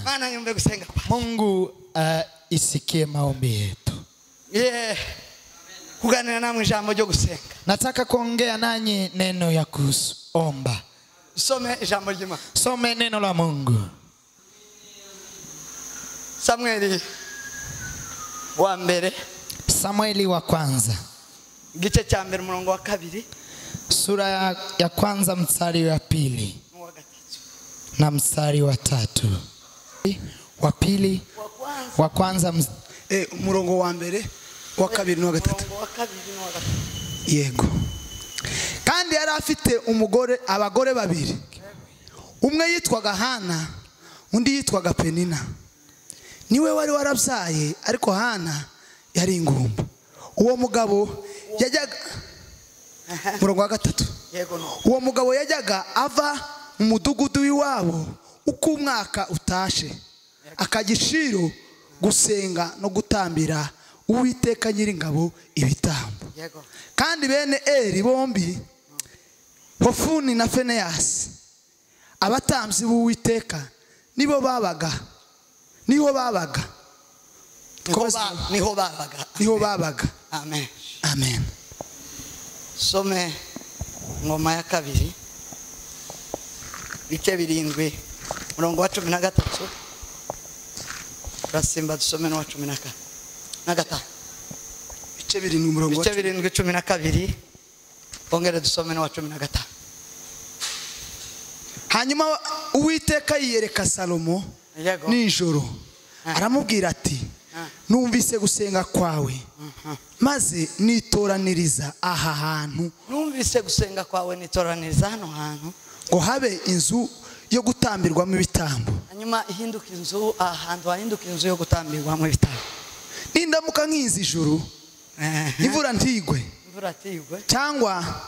Mana yumve gusenga kwacu. Mungu isikie maombi yetu. Yeah. Kuganira namwe ijambo ryo gusenga. Nataka kuongea nanyi neno ya kuomba. Some ijambo ry'Imana. Some neno la Mungu. Samueli wa mbere. Samueli wa kwanza. Igice cya mbere umurongo wa kabiri. Sura ya kwanza mstari wa pili na mstari wa tatu. Wa pili, wa kwanza umurongo wa mbere, wa kabiri n'uwa gatatu. Yego. Kandi yari afite umugore, abagore babiri. Umwe yitwaga Hana, undi yitwaga Penina. Niwe wari warabyaye, ariko Hana yari ingumba. Uwo mugabo yajyaga murongo wa gatatu. Uwo mugabo yajyaga ava mu mudugudu w'iwabo uko umwaka utashe, akagishiro gusenga no gutambira Uwiteka Nyiringabo ibitambo. Kandi bene Eli bombi, Hofuni na Feneyasi, abatambyi b'Uwiteka, nibo babaga. Niho babaga. Niho babaga. Niho babaga. Amen. Amen. Some ngoma ya kabiri bice 7 murongo wa 13 rasimba dusome no wa 14 na gatanu. Bice 7 murongo wa bice 7 12 ongera dusome no wa 15. Hanyuma Uwiteka yiyereka Salomo nijoro, aramubwira ati numvise gusenga kwawe maze nitoraniriza aha hantu. Numvise gusenga kwawe nitoraniriza hano hantu ngo habe inzu yo gutambirwamo ibitambo. Hanyuma ihinduka inzu, ahantu hahinduka inzu yo gutambirwamo ibitambo. Nindamuka nkiza ijuru imvura ntigwe, imvura tigwe, cyangwa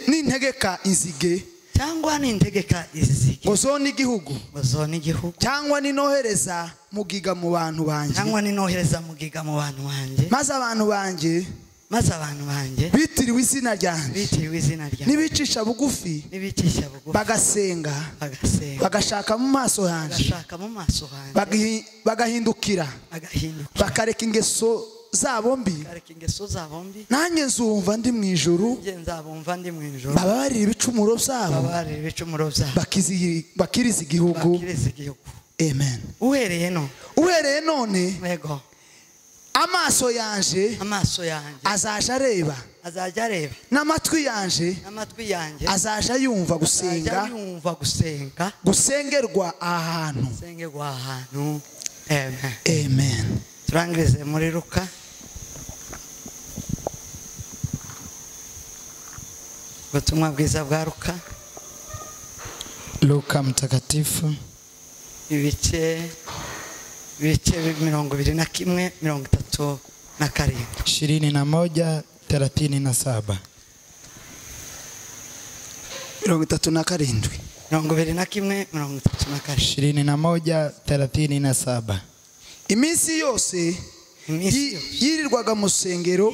nintegeka inzige, cyangwa nintegeka inzige ngo zone igihugu, ngo zone igihugu, cyangwa ninohereza mugiga mu bantu banje, cyangwa ninohereza mugiga mu bantu banje, maze abantu banje, maze abantu banje bitiriwe izina ryanjye, bitiriwe izina ryanjye, nibicisha bugufi, nibicisha bugufi, bagasenga, bagasenga, bagashaka mu maso hanje, bagashaka mu maso hanje, bagahindukira, bagahindukira, bakareka ingeso zabo mbi, bakareka ingeso zabo mbi, nanjye nzumva ndi mu ijuru, nanjye nzabumva ndi mu ijuru, bababarira ibicumuro byabo, bababarira ibicumuro byabo, bakiriza igihugu, bakiriza igihugu. Amen. Uhereye none, uhereye none, yego, amaso yanje, amaso yanje azaja areba, azaja areba, n'amatwi yanje, n'amatwi yanje azaja yumva gusenga, yumva gusenga, gusengerwa ahantu, gusengerwa ahantu. Amen. Amen. Turangirize muri Luka ubutumwa bwiza bwa Luka, Luka mtakatifu, ibice 21 37 21 37 37 21 37 21 37. Iminsi yose yirirwaga mu rusengero,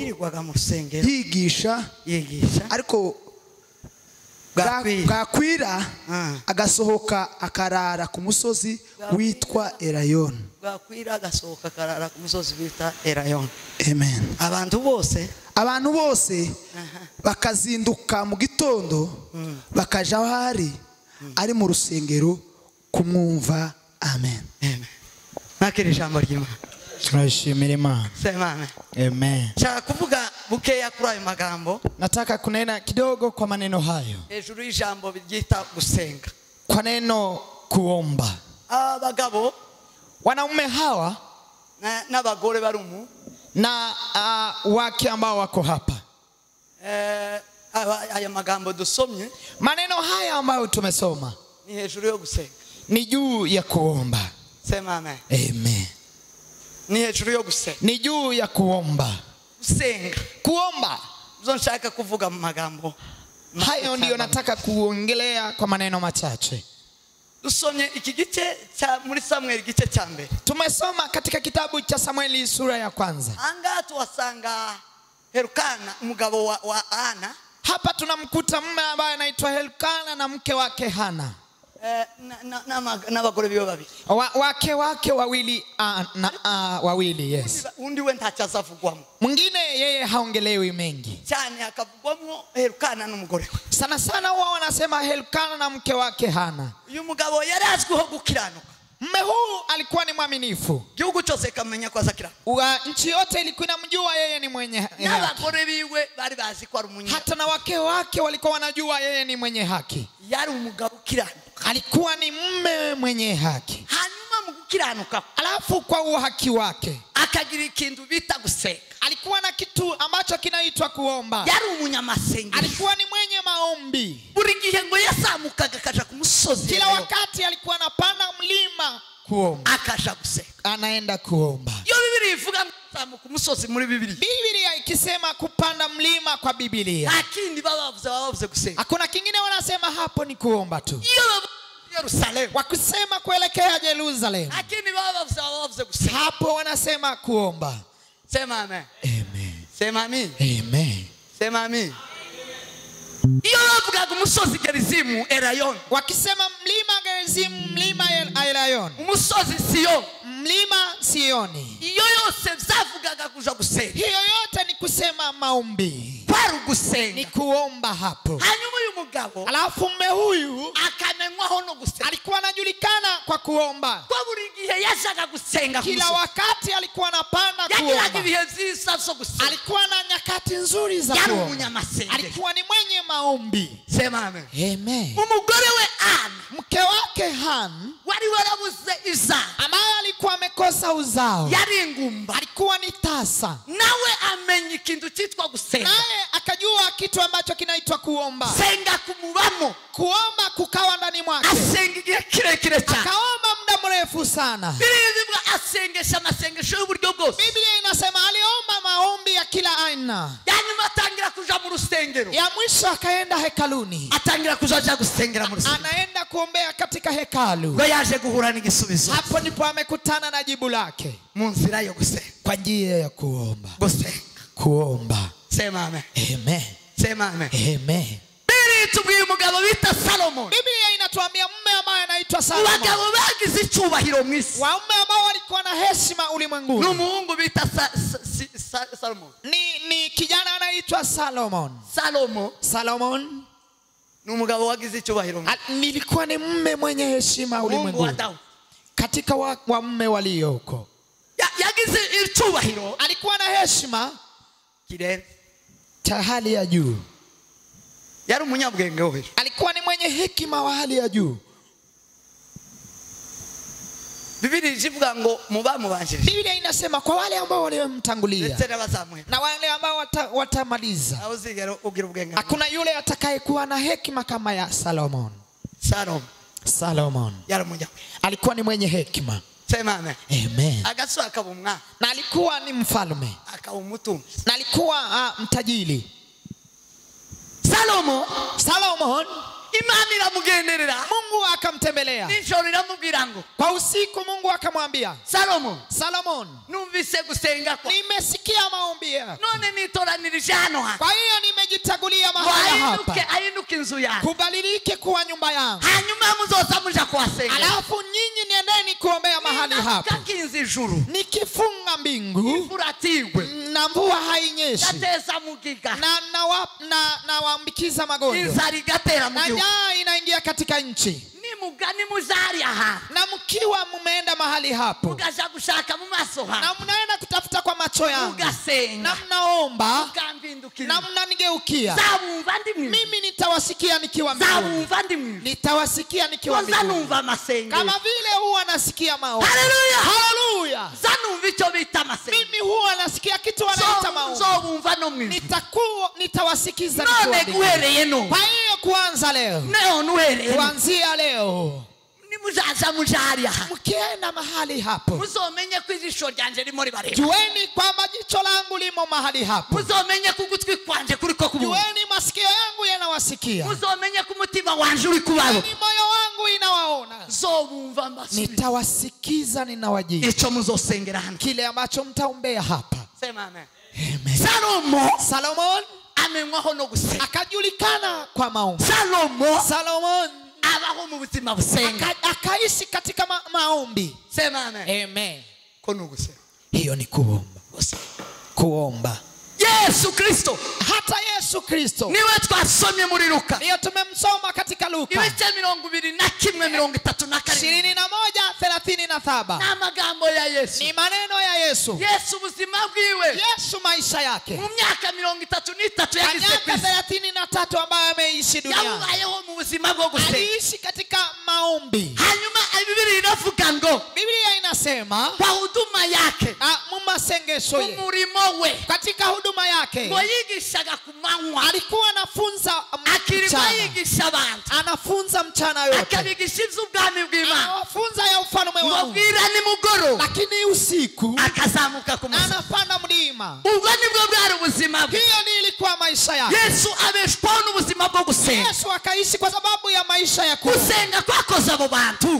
yigisha, ariko bwakwira agasohoka akarara ku musozi witwa Erayoni. Bwakwira agasohoka akarara ku musozi witwa Erayoni. Amen. Abantu bose bakazinduka mu gitondo bakaja aho ari mu rusengero kumwumva. Amen. Amen. Nakiri ijambo ry'Imana. Tunashimira Imana. Sema amen. Amen. Nshaka kuvuga bukeya kuri ayo magambo. Nataka kunena kidogo kwa maneno hayo. Hejuru y'ijambo ryita gusenga. Kwa neno kuomba. Abagabo, wanaume hawa n'abagore barumu na wake ambao wako hapa. Aya magambo dusomye, maneno haya ambayo tumesoma ni hejuru yo gusenga. Ni juu ya kuomba. Sema amen. Amen. Ni hejuru yo gusenga. Ni juu ya kuomba. Gusenga. Kuomba. Nzo nshaka kuvuga mu magambo. Hayo ndiyo nataka kuongelea kwa maneno machache. Dusomye iki gice cha muri Samuel igice cha mbere. Tumesoma katika kitabu cha Samueli sura ya kwanza. Anga tuwasanga Elkana umugabo wa Ana. Hapa tunamkuta mume ambaye anaitwa Elkana na mke wake Hana. N'abagore biwe babiri. Wake wawili wawili, yes. Undi we ntacazavugwamo. Mwingine yeye haongelewi mengi. Cyane akavugwamo Elukana n'umugore we. Sana sana huwa wanasema Elukana na mke wake Hana. Uyu mugabo yari azwiho gukiranuka. Mume huu alikuwa ni mwaminifu. Igihugu cyose kamenya ko azakiranuka. Nchi yote ilikuwa inamjua yeye ni mwenye haki. N'abagore biwe bari bazi ko ari umunya. Hata na wake wake walikuwa wanajua yeye ni mwenye haki. Yari umugabo ukiranuka. Alikuwa ni mume mwenye haki. Hanyuma mu gukiranuka, alafu kwa uhaki wake akagira ikintu bita gusenga. Alikuwa na kitu ambacho kinaitwa kuomba. Yari umunyamasengesho. Alikuwa ni mwenye maombi. Buri gihe ngo yazamukaga akaja ku musozi. Kila wakati alikuwa anapanda mlima kuomba. Akaja gusenga. Anaenda kuomba. Iyo Biblia ivuga kuzamuka umusozi muri Biblia. Biblia ikisema kupanda mlima kwa Biblia. Lakini baba bavuze gusenga. Hakuna kingine wanasema hapo ni kuomba tu. Iyo Yerusalemu. Wakusema kuelekea Jerusalem. Lakini baba bavuze gusenga. Hapo wanasema kuomba. Sema amen. Amen. Sema amen. Amen. Sema amen. Iyo bavuga umusozi Gerizimu Elayon. Wakisema mlima Gerizimu, mlima Elayon. Umusozi Sion. Mlima Sioni. Iyo yose zavugaga kuja gusenga. Hiyo yote ni kusema maombi. Kwari gusenga. Ni kuomba hapo. Hanyuma uyu mugabo. Alafu mume huyu akamenywaho no gusenga. Alikuwa anajulikana kwa kuomba. Kwa buri gihe yajaga gusenga. Kila wakati alikuwa anapanda kuomba. Yagiraga ibihe vyiza vyo gusenga. Alikuwa na nyakati nzuri za Yari kuomba. umunyamasengesho. Alikuwa ni mwenye maombi. Sema amen. Amen. Umugore we Ana, mke wake Han, wari warabuze Isaka, ambaye alikuwa amekosa uzao. Yari ingumba. Alikuwa ni tasa. Nawe amenya ikintu cyitwa gusenga. Naye akajua kitu ambacho kinaitwa kuomba. Senga kumubamo. Kuomba kukawa ndani mwake. Asenga igihe kirekire cyane. Akaomba muda mrefu sana. Biblia asengesha amasengesho y'uburyo bwose. Biblia inasema aliomba maombi ya kila aina. Yanyuma atangira kuja mu rusengero. Ya mwisho akaenda hekaluni. Atangira kuja gusengera mu rusengero. Anaenda kuombea katika hekalu. Ngo yaje guhura n'igisubizo. Hapo ndipo amekutana na jibu lake. Mu nzira yo gusenga. Kwa njia ya kuomba. Gusenga. Kuomba. Sema amen. Amen. Sema amen. Amen. Biblia itubwiye umugabo bita Salomon. Biblia inatuambia mume ambaye anaitwa Salomon. Abagabo bagize icyubahiro mu isi. Waume ambao walikuwa na heshima ulimwenguni. N'umuhungu bita Salomon. Ni kijana anaitwa Salomon. Salomon. Ni umugabo wagize icyubahiro. Nilikuwa ni mume mwenye heshima ulimwenguni. Katika waume walioko. Yagize icyubahiro. Alikuwa na heshima kirenze cha hali ya juu. Yari umunyabwenge wo hejuru. Alikuwa ni mwenye hekima wa hali ya juu. Biblia ivuga ngo mubamubanjirije. Biblia inasema kwa wale ambao waliomtangulia na wale ambao watamaliza. Hakuna yule atakayekuwa na hekima kama ya Salomon. Salomon. Yari umunyabwenge. Alikuwa ni mwenye hekima. Sema amen. Amen. Agaswa akaba umwami. Na alikuwa ni mfalme. Akaba umutunzi. Na alikuwa mtajiri. Salomon Imana iramugenderera. Mungu akamtembelea. Nijoro iramubwira ngo. Kwa usiku Mungu akamwambia, Salomon, numvise gusenga kwa. Nimesikia maombi yako. None nitoranirije hano ha. Kwa hiyo nimejichagulia mahali hapa. Ahinduke inzu yangu. Kubadilike kuwa nyumba yangu. Hanyuma muzoza muja kuhasenga. Alafu nyinyi niendeni kuombea mahali hapa. Nikakinze ijuru. Nikifunga mbingu. Imvura tigwe. Na mvua hainyeshi. Gateza mugiga. Na nawaambukiza magonjwa. Inzara igatera mu gihugu. Njaa inaingia katika nchi. Na mkiwa mmeenda mahali hapo, na mnaenda kutafuta kwa macho yangu, na mnaomba, na mnanigeukia, mimi nitawasikia nikiwa mbinguni. Nitawasikia nikiwa mbinguni, kama vile huwa nasikia maombi. Haleluya, haleluya. Mimi huwa nasikia kitu wanaita maombi. Nitawasikiza nikiwa mbinguni. Kwa hiyo kuanza leo, kuanzia leo, mkienda mahali hapo, jueni kwamba jicho langu limo mahali hapo. Jueni masikio yangu yanawasikia. Jueni moyo wangu inawaona. Nitawasikiza, ninawajibu kile ambacho mtaombea hapa. Sema amen. Amen. Salomon akajulikana kwa maombi. Salomo Salomon Abaho mu buzima busenga. Akaishi katika maombi. Sema amen. Amen. Kono gusenga. Hiyo ni kuomba. Kuomba. Yesu Kristo. Hata Yesu Kristo. Niwe twasomye muri Luka. Ndiyo tumemsoma katika Luka. Ibice 21 37. 21:37. Na magambo ya Yesu. Ni maneno ya Yesu. Yesu buzima bwiwe. Yesu maisha yake. Mu myaka 33 yagize Miaka 33 ambayo ameishi duniani. Yabayeho mu buzima bwo gusenga. Aliishi katika maombi. Hanyuma Biblia inavuga ngo. Biblia inasema kwa huduma yake. Mu masengesho ye. Mu murimo we. Katika huduma yake. Ngo yigishaga kumanywa. Alikuwa anafunza mchana. Yigisha abantu. Anafunza mchana yote. Akabigisha iby'ubwami bw'Imana. Anawafunza ya ufalme wa Mungu. Mubwira nimugoroba. Lakini usiku akazamuka ku musozi. Anapanda mlima. Ubwo nibwo bwari ubuzima bwe. Hiyo ni ilikuwa maisha yake. Yesu abeshwaho n'ubuzima bwo gusenga. Yesu akaishi kwa sababu ya maisha ya kuomba. Gusenga kwakoze abo bantu.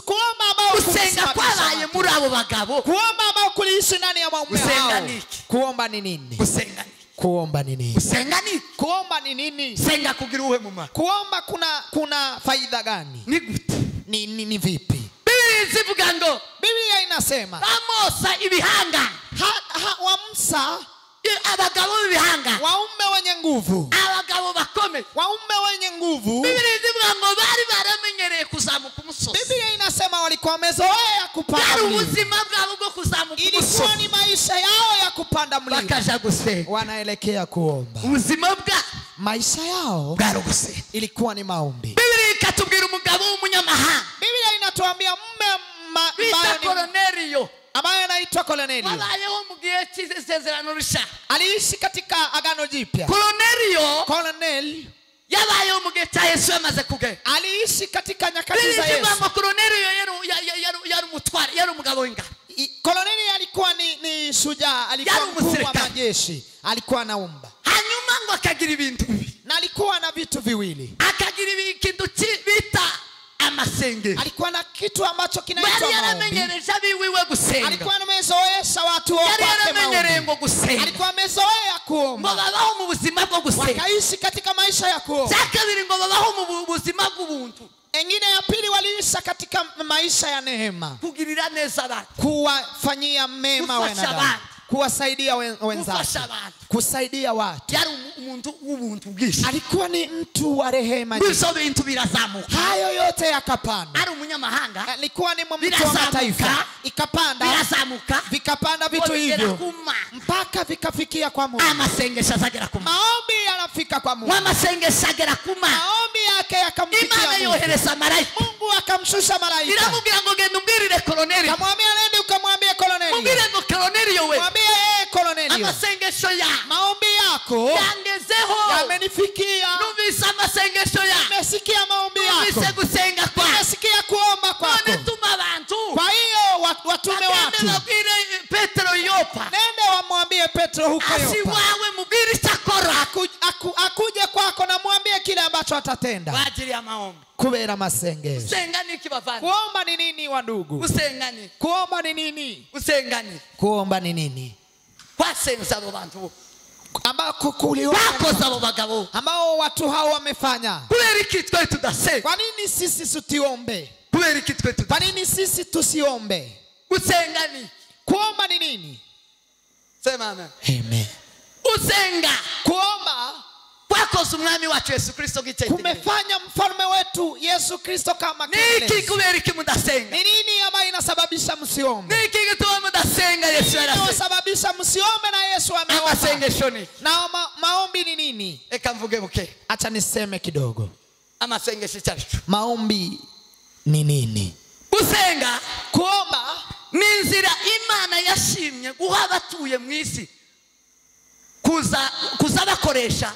Kuomba ambao gusenga kwabaye muri abo bagabo. Kuomba ambao kuliishi ndani ya waume hao. Kuomba ni nini? Gusenga ni Kuomba ni nini? Gusenga ni Kuomba ni nini? Senga kugira uwe mumaro. Kuomba kuna faida gani? Ni gute? Ni vipi? Biblia ivuga ngo. Biblia inasema Bamosa ibihanga. Wamsa abagabo b'ibihanga. Waume wenye nguvu. Abagabo bakome. Waume wenye nguvu. Biblia ivuga ngo bari baramenyereye kuzamuka umusozi. Biblia inasema walikuwa wamezoea kupanda mlima. Ubuzima bwabo bwo kuzamuka umusozi. Ilikuwa ni maisha yao ya kupanda mlima. Bakaja gusenga. Wanaelekea kuomba. Ubuzima bwa maisha yao bwari gusenga. Ilikuwa ni maombi. Biblia ikatubwira umugabo w'umunyamahanga. Biblia inatuambia mume Kornelio ambaye anaitwa Kornelio. Wabayeho mu gihe cy'isezerano rishya. Aliishi katika agano jipya. Kornelio yabayeho mu gihe cya Yesu yamaze kugenda. Aliishi katika nyakati za Yesu. Kornelio yari umutware, yari umugabo w'ingabo. Kornelio alikuwa ni shujaa, alikuwa mkuu wa majeshi, alikuwa anaomba. Hanyuma ngo akagira ibintu bibiri. Na alikuwa na vitu viwili. Akagira ikintu bita amasengero. Alikuwa na kitu ambacho kinaitwa maombi. Yari yaramenyereje abiwiwe gusenga. Alikuwa amezoesha watu wake maombi. Yari yaramenyereye ngo gusenga. Alikuwa amezoea kuomba. Ngo babaho mu buzima bwo gusenga. Wakaishi katika maisha ya kuomba. Cya kabiri ngo babaho mu buzima bw'ubuntu. Engine ya pili waliishi katika maisha ya neema. Kugirira neza abantu. Kuwafanyia mema wanadamu. Kuwasaidia wenzao. Kusaidia watu. Yari umuntu w'ubuntu bwinshi. Alikuwa ni mtu wa rehema nyingi. Ibyo bintu birazamuka. Hayo yote yakapanda. Ari umunyamahanga. Alikuwa ni mtu wa mataifa. Ikapanda. Birazamuka. Vikapanda vitu hivyo. Mpaka vikafikia kwa Mungu. Amasengesho azagera ku Mana. Maombi yanafika kwa Mungu. Amasengesho agera ku Mana. Maombi yake yakamfikia Imana Mungu. Yohereza malaika. Mungu akamshusha malaika. Iramubwira ngo genda umbwirire Kornelio. Kamwambia nende ukamwambie Kornelio. Mubwire ngo Kornelio we. Mwambie yeye Kornelio. Amasengesho ya maombi yako yangezeho. Yamenifikia. Numvise amasengesho ya. Nimesikia maombi yako. Numvise gusenga kwako. Nimesikia kuomba kwako. None tuma abantu. Kwa hiyo watume watu. Nende babwire Petro Yopa. Nende wamwambie Petro huko Yopa. Asiwawe mubwire icyakora. Akuje kwako na mwambie kile ambacho atatenda. Kwa ajili ya maombi. Kubera masengesho. Gusenga ni iki bavandi? Kuomba ni nini wandugu? Gusenga ni. Kuomba ni nini? Gusenga ni. Kuomba ni nini? Kwasenza abo bantu. Ambao kuliona bakoze abo bagabo. Ambao watu hao wamefanya. Kubera iki twe tudasenga? Kwa nini sisi tusiombe? Kubera iki twe tudasenga? Kwa nini sisi tusiombe? Gusenga ni. Kuomba ni nini? Sema amen. Amen. Gusenga. Kuomba kwakoze umwami wacu Yesu Kristo gice. Kumefanya mfalme wetu Yesu Kristo kama kielelezo. Niki kubera iki mudasenga? Ni nini ambayo inasababisha msiombe? Niki gituma mudasenga Yesu yarasenga? Inasababisha msiombe na Yesu ameomba. Amasengesho ni. Na maombi ni nini? Eka mvuge buke. Acha niseme kidogo. Amasengesho cyacu. Maombi ni nini? Gusenga, kuomba ni inzira Imana yashimye guha abatuye mu isi kuza bakoresha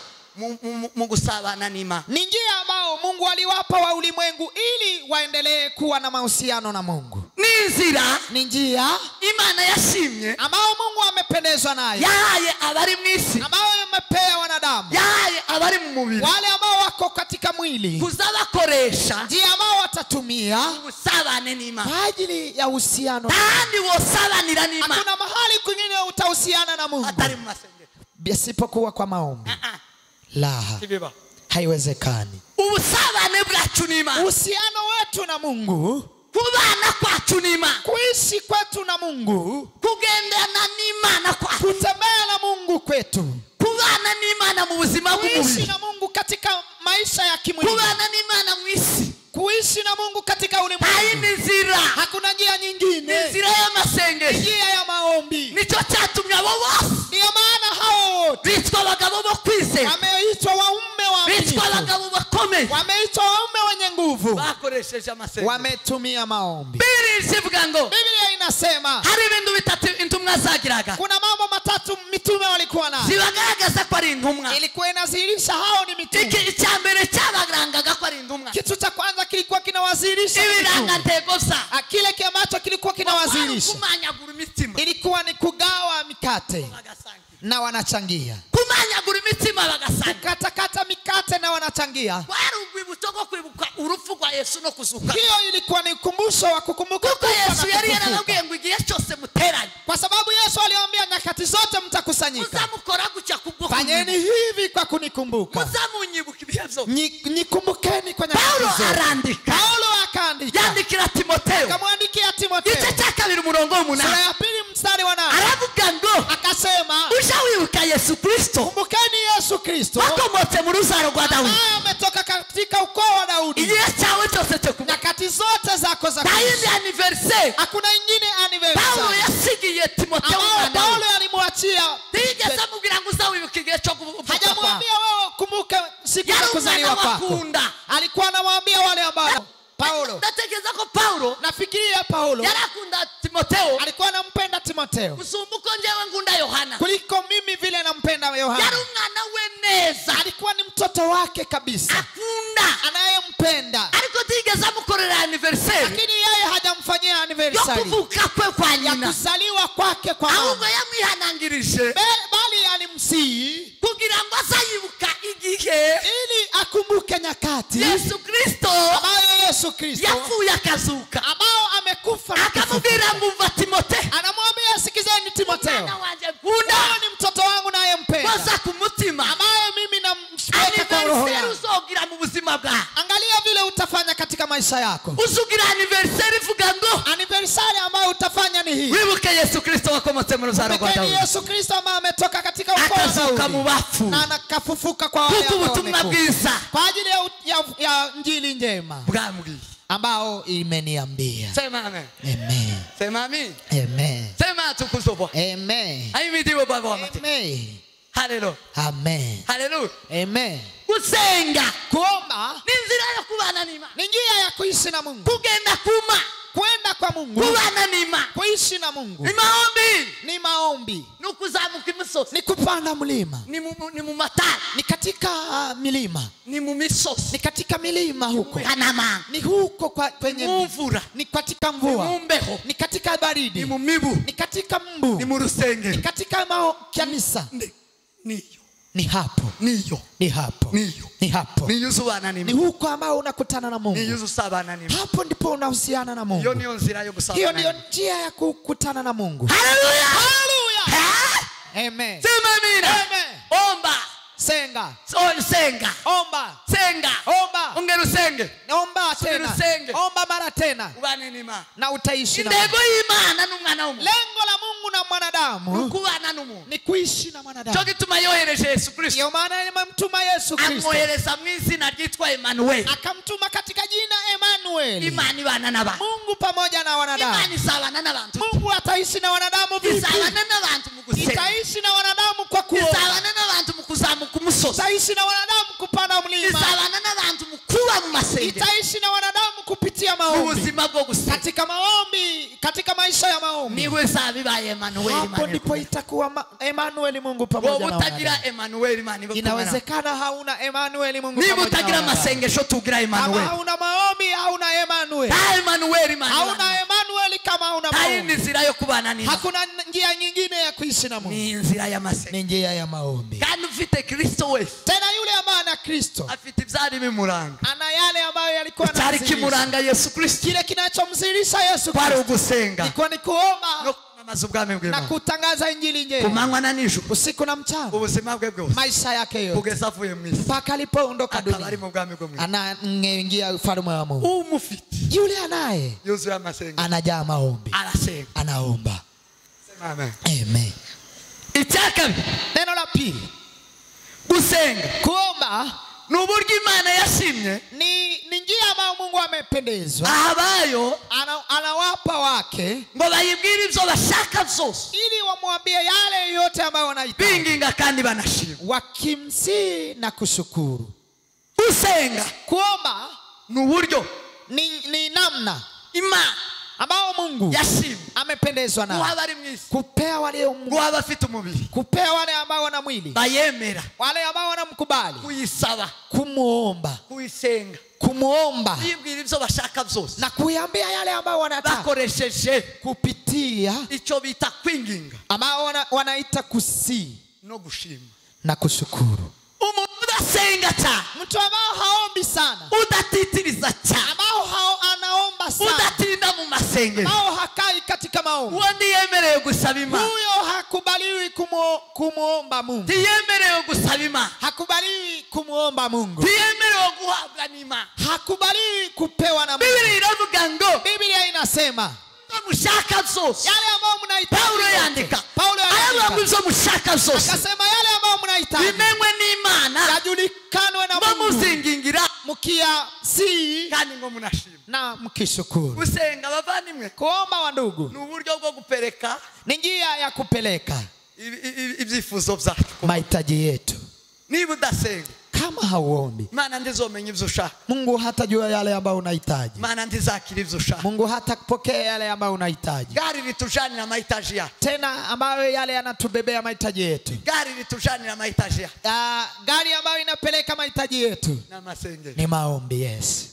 mu gusabana n'Imana. Ni njia ambao Mungu aliwapa wa ulimwengu ili waendelee kuwa na mahusiano na Mungu. Ni inzira, ni njia Imana yashimye ambao Mungu amependezwa nayo. Yahaye abari mu isi, ambao amepea wanadamu. Yahaye abari mu mubiri, wale ambao wako katika mwili. Kuza bakoresha njia ambao watatumia ubusabane n'Imana kwa ajili ya uhusiano. Kandi wosabanira n'Imana. Hakuna mahali kwingine utahusiana na Mungu atari mu masengesho, isipokuwa kwa maombi. La, haiwezekani. Ubusabane bwacu n'Imana, uhusiano wetu na Mungu, kubana kwacu n'Imana, kuishi kwetu na Mungu, kugendana n'Imana kwacu, kutembea na Mungu kwetu, kubana n'Imana mu buzima bw'umubiri, kuishi na Mungu katika maisha ya kimwili, kubana n'Imana mu isi, kuishi na Mungu katika ulimwengu. Hakuna njia nyingine, inzira y'amasengesho, njia ya maombi. Nico cyatumye abo bose, ndio maana hao wote bitwa abagabo bo kwizera, wameitwa waume waaminifu, bitwa abagabo bakomeye, wameitwa waume wenye nguvu, bakoresheje amasengesho, wametumia maombi. Biblia inasema hari ibintu bitatu intumwa zagiraga. Kuna mambo matatu mitume walikuwa nayo, zibagaragaza ko ari intumwa. Ilikuwa inadhihirisha hao ni mitume. Iki icyambere cyabarangaga ko ari intumwa, kitu cha kwanza kilikuwa kinawadhihirisha ibirangantego za kile ambacho kilikuwa kinawadhihirisha ilikuwa ni kugawa mikate na wanachangia, kumanyagura imitima bagasangira, kukatakata mikate na wanachangia. Kwari urwibutso rwo kwibuka urupfu rwa Yesu no kuzuka. Hiyo ilikuwa ni ukumbusho wa kukumbuka kuko Yesu yari yarababwiye ngo igihe cyose muteranye, kwa sababu Yesu aliwaambia nyakati zote mtakusanyika, muzamukora gucya kubwo, fanyeni hivi kwa kunikumbuka, muzamunyibuka ibihe byose, nikumbukeni kwa nyakati Paulo zote. Arandika, Paulo akaandika, yandikira Timotheo, akamwandikia Timotheo igice cya 2 umurongo wa 8, sura ya 2 mstari wa 8, aravuga ngo, akasema, ushawibuka Yesu Kristo, kumbukeni Yesu Kristo wakomotse mu ruzaro rwa Daudi, ambaye ametoka katika ukoo wa Daudi. Igihe cyawe cyose cyo kuba, nyakati zote zako za kuishi, anniversaire, hakuna ingine anniversaire. Paulo yasigiye Timotheo mwana, Paulo alimwachia, tigeze amubwira ngo uzawibuka igihe cyo kuvuka, hajamwambia wewe kumbuka siku ya kuzaliwa kwako. Alikuwa anamwambia wale ambao Paulo, ndatekereza ko Paulo, nafikiria Paulo yarakunda Timotheo, alikuwa anampenda Timotheo kusumbuko njewe ngunda Yohana kuliko mimi vile nampenda Yohana. Yari umwana we neza, alikuwa ni mtoto wake kabisa, akunda, anayempenda. Ariko tigeze amukorera anniversaire, lakini yeye hajamfanyia anniversary yo kuvuka kwe kwa nyina, ya kuzaliwa kwake kwa mama, ahubwo yamwihanangirije, bali alimsihi kugira ngo azayibuka igihe, ili akumbuke nyakati Yesu Kristo ambayo Yesu Kristo yapfuye akazuka, ambao amekufa, akamubwira ngo umva Timotheo, anamwambia sikizeni Timotheo, mwana wanje nkunda, wewe ni mtoto wangu nayempenda, koza ku mutima, ambaye mimi namshika kwa roho yangu. Uzogira mu buzima bwawe, angalia vile utafanya katika maisha yako. Uzugira anniversaire ivuga ngo anniversaire ambayo utafanya ni hii, wibuke Yesu Kristo wakomotse mu ruzaro rwa Daudi, Yesu Kristo ambaye ametoka katika ukoo wa akazuka mu Daudi bafu, na akafufuka kwa wale kuko ubutumwa bwiza kwa ajili ya injili njema bwambwiye, ambao imeniambia. Sema amen. Amen. Sema amen. Amen. Sema tukuzobwa. Amen. Aimidiwe baba wa mateka. Amen. Haleluya. Amen. Haleluya. Amen. Gusenga, kuomba ni nzira yo kubana n'Imana, ni njia ya kuishi na Mungu, kugenda kuma, kwenda kwa Mungu, kubana n'Imana, kuishi na Mungu. Ni maombi, ni maombi, ni kuzamuka imisozi, ni kupanda mlima, ni mu matara, ni katika milima, ni mu misozi, ni katika milima huko, ni huko kwa kwenye mvura, ni katika mvua, ni mu mbeho, ni katika baridi, ni mu mibu, ni katika mbu, ni mu rusengero, ni katika kanisa. Niyo, ni hapo, niyo, ni hapo, niyo, ni hapo, niyo usubana ni huko ambao unakutana na Mungu, niyo usabana ni hapo ndipo unahusiana na Mungu. Hiyo ndio nzira yo gusabana, hiyo ndio njia ya kukutana na Mungu. Haleluya, haleluya, amen. Sema amina. Amen. Omba, senga, senga, omba, senga, omba, ongera usenge, omba tena, omba mara tena, ubane n'Imana na utaishi na intego y'Imana n'umwana w'umuntu. Lengo la Mungu na mwanadamu kubana n'umuntu, ni kuishi na mwanadamu. Cyo gituma yohereje Yesu Kristo, ndio maana amemtuma Yesu Kristo, amwohereza mu izina ryitwa Emmanuel, akamtuma katika jina Emmanuel. Imana ibana n'abantu, Mungu pamoja na wanadamu. Imana isabana n'abantu. Mungu ataishi na wanadamu vipi? Isabana n'abantu mu gusenga, itaishi na wanadamu kwa kuomba, isabana n'abantu mu kuzamuka umusozi, itaishi na wanadamu kupanda mlima, isabana n'abantu mu kuba mu masengero, itaishi na wanadamu kupitia maombi, ubuzima bwo gusenga, katika maombi, katika maisha ya maombi. Niwe sabibaye Emmanuel. Hapo ndipo itakuwa Emmanuel, Mungu pamoja na utagira Emmanuel Imana. Inawezekana hauna Emmanuel Mungu niba pamoja. Utagira masengesho tugira Emmanuel. Kama hauna maombi hauna Emmanuel. Ta Emmanuel Imana. Hauna Emmanuel kama hauna maombi. Ta inzira yo kubana n'Imana. Hakuna njia nyingine ya kuishi na Mungu. Ni inzira ya masengesho, ni njia ya maombi. Kandi ufite Kristo wese, tena yule ambaye ana Kristo afite ibyari bimuranga, ana yale ambayo yalikuwa cyari kimuranga Yesu Kristo, kile kinachomzirisha Yesu kwari Kristo ugusenga, ilikuwa ni kuomba Kwamamaza ubwami na bw'Imana. Kutangaza injili njema Ku manywa na nijoro. Usiku na mchana, Ubuzima bwe bwose. Maisha yake yote Kugeza avuye mu isi. Mpaka alipoondoka Akaba ari dunia, mu bwami bwo mu ijuru. Anaingia ufalme wa Mungu. Umufite. Yule anaye Yuzuye amasengesho. Anajaa maombi, Arasenga. Anaomba. Sema amen. Amen. Icya kabiri. Neno la pili, Gusenga kuomba ni uburyo Imana yashimye ni njia ambayo Mungu amependezwa ahabayo anawapa wake ngo bayibwire ibyo bashaka byose ili wamwambie yale yote ambayo wanahitaji, binginga kandi banashima, wakimsihi na kushukuru. Gusenga Kuomba ni uburyo ni namna Imana ambao Mungu yashimye amependezwa nao guha abari mu isi, kupea wale guha abafite umubiri, kupea wale ambao wana mwili, bayemera, wale ambao wanamkubali, kuyisaba, kumuomba, kuyisenga, kumuomba bibwira ibyo bashaka byose na kuiambia yale ambao wanataka bakoresheje kupitia icyo bita kwinginga ambao wanaita kusi no gushima na kushukuru. Umuntu udasenga cyane, Mtu ambao haombi sana, udatitiriza cyane, ambao anaomba sana, udatinda mu masengesho, ambao hakai katika maombi, uwo ntiyemerewe gusaba Imana, huyo hakubaliwi kumuomba Mungu, ntiyemerewe gusaba Imana, hakubaliwi kumuomba Mungu, ntiyemerewe guhabwa n'Imana, hakubaliwi kupewa na Mungu. Biblia iravuga ngo, Biblia inasema mushaka byose, yale ambayo mnahitaji. Paulo yandika, Paulo aravuga ngo yandika ibyo mushaka byose akasema yale ambayo mnahitaji bimenywe n'Imana, yajulikanwe na ngo Mungu, muzingingira mkiasi kandi ngo munashima. na mkishukuru. Gusenga bavandimwe Kuomba wa ndugu ni uburyo bwo gupereka, ni njia ya kupeleka ibyifuzo byacu, mahitaji yetu. Niba udasenga, Kama hauombi, Imana ndizomenya ibyo ushaka, Mungu hatajua yale ambayo unahitaji, Imana ndizakira ibyo ushaka, Mungu hatapokea yale ambayo unahitaji, gari ritujanira amahitaji yacu, tena ambayo yale yanatubebea mahitaji yetu, gari ritujanira amahitaji yacu, gari ambayo inapeleka mahitaji yetu n'amasengesho ni maombi. Yes,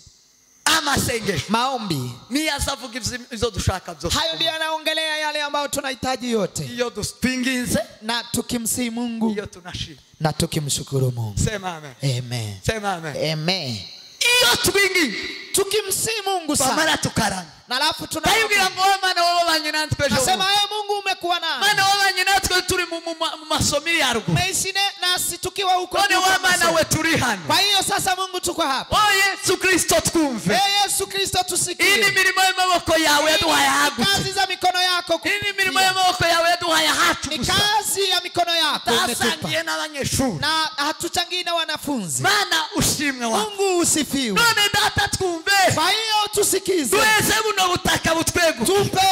amasengesho maombi niyo azavuga ibyo dushaka byose, hayo ndiyo yanaongelea yale ambayo tunahitaji yote, iyo twinginze na tukimsihi Mungu iyo tunashima na tukimshukuru Mungu. Sema amen. Amen. Sema amen. Amen. Iyo twinginze tukimsihi Mungu sana twamara tukarama, na alafu tunayibwira ngo Mana wabanye natwe ejo, nasema ee Mungu umekuwa nami, Mana wabanye natwe turi mu masomo ya ruguru, umeishi nasi tukiwa huko, none wa Mana we turi hano. Kwa hiyo sasa Mungu tuko hapa. Oh Yesu Kristo twumve, ee Yesu Kristo tusikie. Iyi mirimo y'amaboko yawe yaduhaye hagutse, kazi za mikono yako, iyi mirimo y'amaboko yawe yaduhaye hacu ni gusa, kazi ya mikono yako umetupa, tasangiye n'abanyeshuri na hatuchangii na wanafunzi. Mana ushimwe wa Mungu usifiwe. None data twumve, kwa hiyo tusikize, tuweze buno butaka butwegu, tupe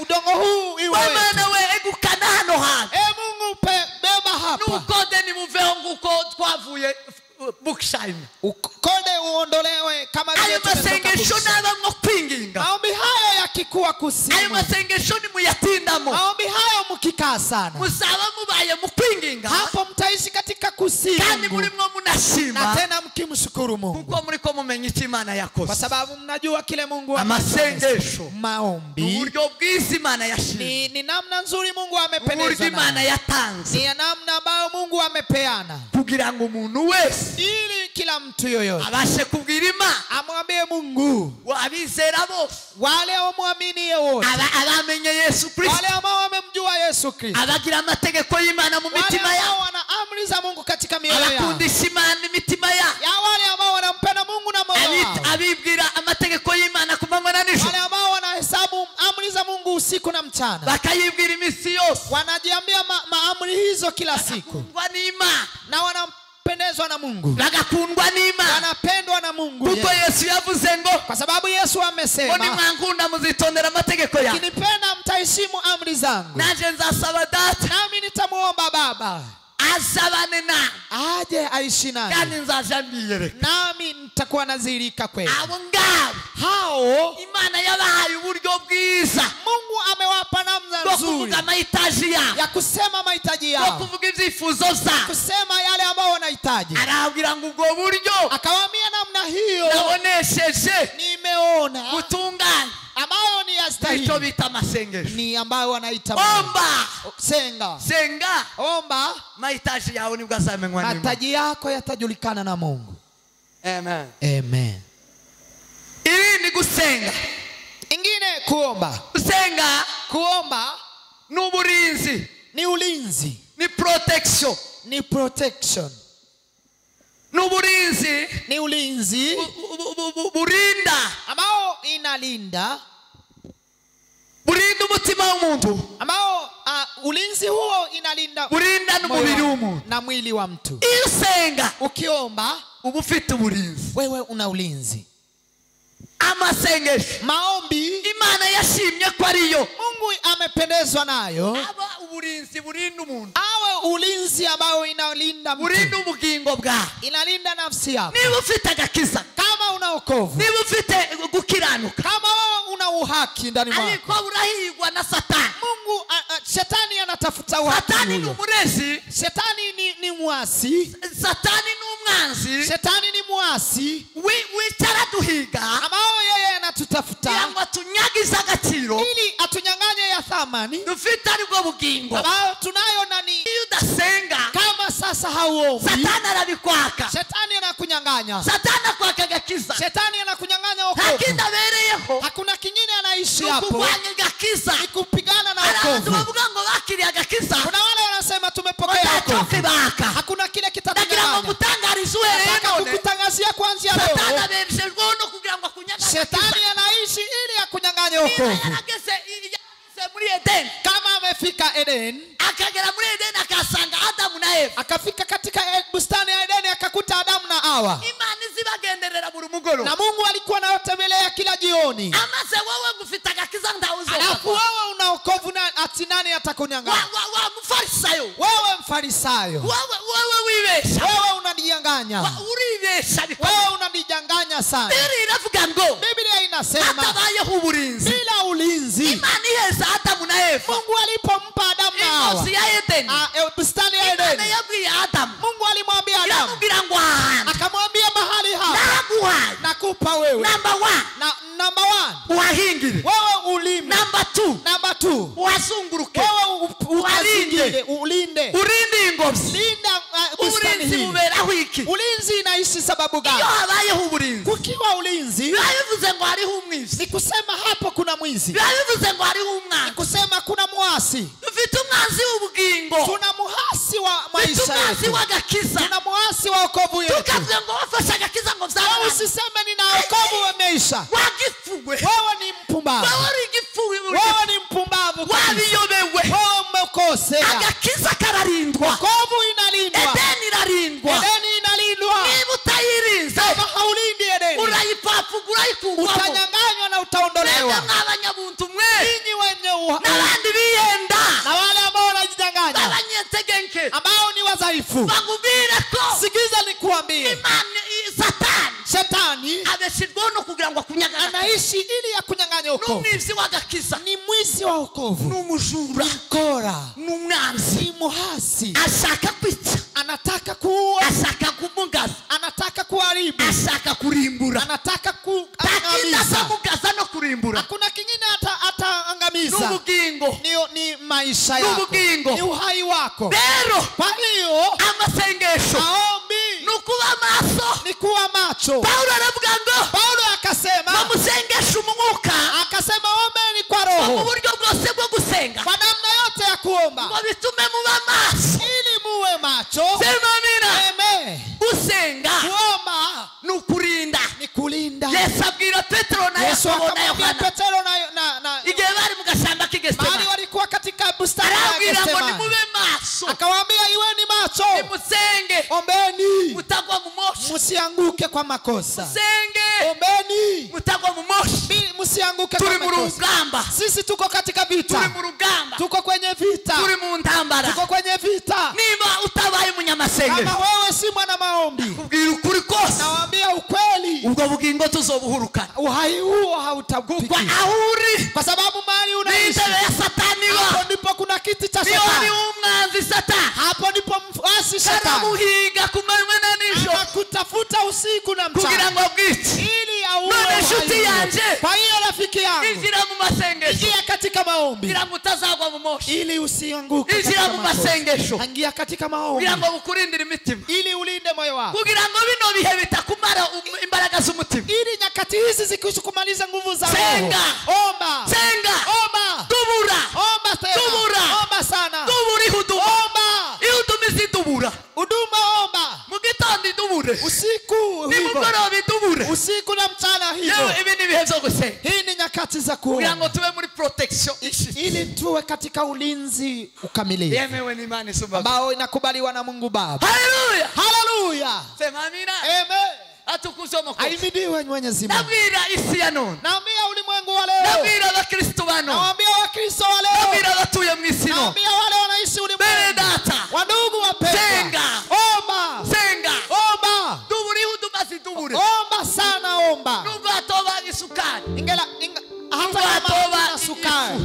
udongo huu iwe Mana we egukana hano hantu, e Mungu beba hapa, nukode nimuveho nguko twavuye Bookshine, ukode uondolewe kama vile ayo masengesho nabamwo kwinginga, maombi hayo yakikuwa kusimu, ayo masengesho nimuyatindamo, maombi hayo mkikaa sana, muzaba mubaye mu kwinginga, hapo mtaishi katika kusimu kandi murimwo munashima na tena mkimshukuru Mungu, kuko muriko mumenya icyo Imana yakoze, kwa sababu mnajua kile Mungu amasengesho maombi uburyo bwiza Imana yashimye ni namna nzuri Mungu amependezwa, uburyo Imana yatanze ni namna ambayo Mungu amepeana kugira ngo umuntu wese ili kila mtu yoyote abashe kubwira Imana, amwambie Mungu, abizera bose, wale wamwaminie wote, abamenye Yesu Kristo, wale ambao wamemjua Yesu Kristo, abagira amategeko y'Imana mu mitima yabo, wale wana amri za Mungu katika mioyo yao, abakundisha Imana imitima yabo, ya wale ambao wanampenda Mungu na moyo wao, abibwira amategeko y'Imana ku manywa na nijoro, wale ambao wanahesabu amri za Mungu usiku na mchana, bakayibwira iminsi yose, wanajiambia maamri hizo kila siku, na wanapendezwa na Mungu, bagakundwa n'Imana, wanapendwa na Mungu, kuko Yesu yavuze ngo, kwa sababu Yesu amesema, ngo nimwankunda muzitondera amategeko yanjye, mkinipenda mtaheshimu amri zangu, nanje nzasaba data, nami nitamuomba Baba azabane na aje aishi nami, kandi nzaja mbiyereka, nami nitakuwa nazirika kwenu. Abo ngabo hao Imana yabahaye uburyo bwiza, Mungu amewapa namna nzuri kuvuga mahitaji yao, ya kusema mahitaji yao, kuvuga ibyifuzo zabo, kusema yale ambao wanahitaji. Arabwira ngo ubwo buryo, akawaambia namna hiyo nabonesheje, nimeona gutunganya ambayo ni yastahili, icyo bita amasengesho, ni ambayo wanaita omba, senga, senga, omba, mahitaji yao nibwo azamenywa n'Imana, mahitaji yako yatajulikana na Mungu. Amen. Amen. Ibi ni gusenga, ingine kuomba. Gusenga, kuomba N'uburinzi. Ni ulinzi. Ni protection. Ni protection. N'uburinzi. Ni ulinzi. Burinda. Ambao inalinda. Burinda umutima w'umuntu. Ambao ulinzi huo inalinda. Burinda n'umubiri w'umuntu. Na mwili wa mtu. Iyo usenga. Ukiomba, uba ufite uburinzi. Wewe una ulinzi. Amasengesho. Maombi. Imana yashimye ko ariyo. Mungu amependezwa nayo. Aba uburinzi burinda umuntu. Awe ulinzi ambao inalinda mtu. Burinda ubugingo bwa. Inalinda nafsi yako. Niba ufite agakiza. Kama una wokovu. Niba ufite gukiranuka. Kama wewe una uhaki ndani mwako. Ariko urahigwa na Satani. Mungu shetani anatafuta uhaki. Satani ni umurezi. Shetani ni muasi. Satani ni umwanzi. Shetani ni muasi. Wicara duhiga. Ambao yeye anatutafuta. Kugira ngo atunyagize agaciro. Ili atunyanganye ya thamani. Dufite aribwo bugingo. Ambao tunayo nani. Iyo udasenga. Kama sasa hauombi. Satani arabikwaka. Shetani anakunyang'anya. Satani akwaka agakiza. Shetani anakunyang'anya wokovu. Hakindabereyeho. Hakuna kingine anaishi hapo. Kurwanya agakiza. Ni kupigana na wokovu. Bavuga ngo bakiriye agakiza. Kuna wale wanasema tumepokea wokovu. Hakuna kile kitatunyang'anya. Ndagira ngo ngutangarize uhereye none. Kukutangazia kuanzia leo. Satani abeshejweho no kugira ngo akunyanganye. Shetani anaishi ili akunyang'anye wokovu. Yarageze muri Eden. Kama amefika Eden, akagera muri Eden akasanga Adamu na Eva. Akafika katika bustani ya Eden akakuta Adamu na Hawa. Imana izibagenderera buri mugoroba. Na Mungu alikuwa anawatembelea kila jioni. Amaze wewe ngufite agakiza ndawuzo. Alafu wewe una wokovu na ati nani atakunyang'anya? Wa mfarisayo. Wewe mfarisayo. Wewe wibesha. Wewe unajidanganya. Uribesha. Wewe unajidanganya sana. Biblia inavuga ngo. Biblia inasema hatabayeho uburinzi. Bila ulinzi. Imana iheza Adamu na Eva. Mungu alipompa Adamu na Hawa. Ingozi ya Eden. Bustani ya Eden. Imana yabwiye Adamu. Mungu alimwambia Adamu. Iramubwira ngo ahantu. Akamwambia mahali hapa. Naraguhaye. Nakupa wewe. Number 1. Na number 1. Uhahingire. Wewe ulime. Number 2. Number 2. Uhazunguruke. Wewe ulinde. Ulinde. Urinde ingobyi. Linda bustani Uburinzi hii. buberaho iki? Ulinzi inaishi sababu gani? Iyo habayeho uburinzi. Kukiwa ulinzi. Bivuze ngo hariho umwizi. Ni kusema hapo kuna mwizi. Bivuze ngo hariho umwanzi. Ni kusema kuna muasi. Dufite umwanzi w'ubugingo. Tuna muasi wa maisha yetu. Umwanzi w'agakiza. Tuna muasi wa wokovu yetu. Tukavuga ngo wafashe agakiza ngo vyararanye. Usiseme nina wokovu umeisha. Wagifuwe. Wewe ni mpumbavu. Wewe uri igifuwe. Wewe ni mpumbavu. Wabiyobewe. Wewe umekosea. Agakiza kararindwa. Wokovu inalindwa. Edeni inalindwa. Edeni inalindwa. Niba utayirinze. Kama haulindi Edeni. Urayipapugura urayikugwamo. Utanyang'anywa na utaondolewa. Mwebwe mw'abanyabuntu mwe. Ninyi wenye n'abandi biyenda. Na wale ambao wanajidanganya. B'abanyetegenke. Ambao ni wadhaifu. Bakubwire ko. Sikiza nikuambie. Imana Satani. Shetani abeshejweho no kugira ngo akunyanganye. Anaishi ili akunyanganye wokovu. N'umwizi w'agakiza. Ni mwizi wa wokovu. N'umujura. Mkora. N'umwanzi. Ni muhasi. Ashaka kwica. Anataka kuua. Ashaka kumugaza. Anataka kuharibu. Ashaka kurimbura. Anataka kuangamiza. Kumugaza no kurimbura. Hakuna kingine ataangamiza. N'ubugingo. Ni maisha yako. N'ubugingo. Ni uhai wako. Rero. Kwa hiyo amasengesho. Maombi. Nukuba maso. Ni kuwa macho. Paulo aravuga ngo. Paulo akasema. Bamusengesha umwuka. Akasema ombeni kwa roho. Mu buryo bwose bwo gusenga. Kwa namna yote ya kuomba. Ngo bitume muba maso. Ili muwe macho. Sema amina. Amen. Gusenga. Kuomba ni ukurinda. Ni kulinda. Yesu abwira Petero na Yakobo na Yohana. Petero na igihe bari mu gashamba k'Getsemane. Bali walikuwa katika bustani ya Arabwira ngo Getsemane. nimube maso. Akawaambia iweni macho. Nimusenge. Ombeni. Mutagwa mu moshi. Msianguke kwa makosa. Musenge. Ombeni. Mutagwa mu moshi. Msianguke kwa Turi mu makosa. rugamba. Sisi tuko katika vita. Turi mu rugamba. Tuko kwenye vita. Turi mu ntambara. Tuko kwenye vita. Niba utabaye umunyamasengesho. Kama wewe si mwana maombi. Kubwira ukuri kose. Nawaambia ukweli. Ubwo bugingo tuzobuhurukana. Uhai huo hautapiki. Kwa ahuri. Kwa sababu mahali unaishi. Intebe ya Satani wa. Hapo ndipo kuna kiti cha Niyo Shetani. ari umwanzi Satani. Hapo ndipo mfuasi Shetani. Aramuhiga ku manywa na nijoro. Anakutafuta usiku na mchana. Kugira ngo abwice. Ili auwe. None nshuti yanje. Kwa hiyo rafiki yangu. Injira mu masengesho. Ingia katika maombi. Kugira ngo utazagwa mu moshi. Ili usianguke. Injira mu masengesho. Ingia katika maombi. Kugira ngo bukurindire imitima. Ili ulinde moyo wako. Kugira ngo bino bihe bitakumara imbaraga z'umutima. Ili nyakati hizi zikishukumaliza nguvu za roho. Senga. Omba. Senga. Omba. Dubura. Omba tena. Dubura. ibihe byo gusenga. Hii ni nyakati za Kugira kuomba, ngo tube muri protection ili tuwe katika ulinzi ukamilifu yemewe n'Imana isumba. ambao inakubaliwa na Mungu Baba. Haleluya. Haleluya. Sema amina. Amen. Atukuzwe Mwokozi. Ahimidiwe Mwenyezi Mungu. Ndabwira isi ya none. Naambia ulimwengu wa leo. Ndabwira abakristo ba none. Naambia Wakristo wa leo. Ndabwira abatuye mu isi none. Naambia wale wanaishi ulimwengu. Bene data. Wandugu wapendwa. Senga. Omba. Senga. Omba. Dubure ihudumazi dubure. Omba sana, omba. Nubwo hatoba isukari. Hata hatoba kama sukari.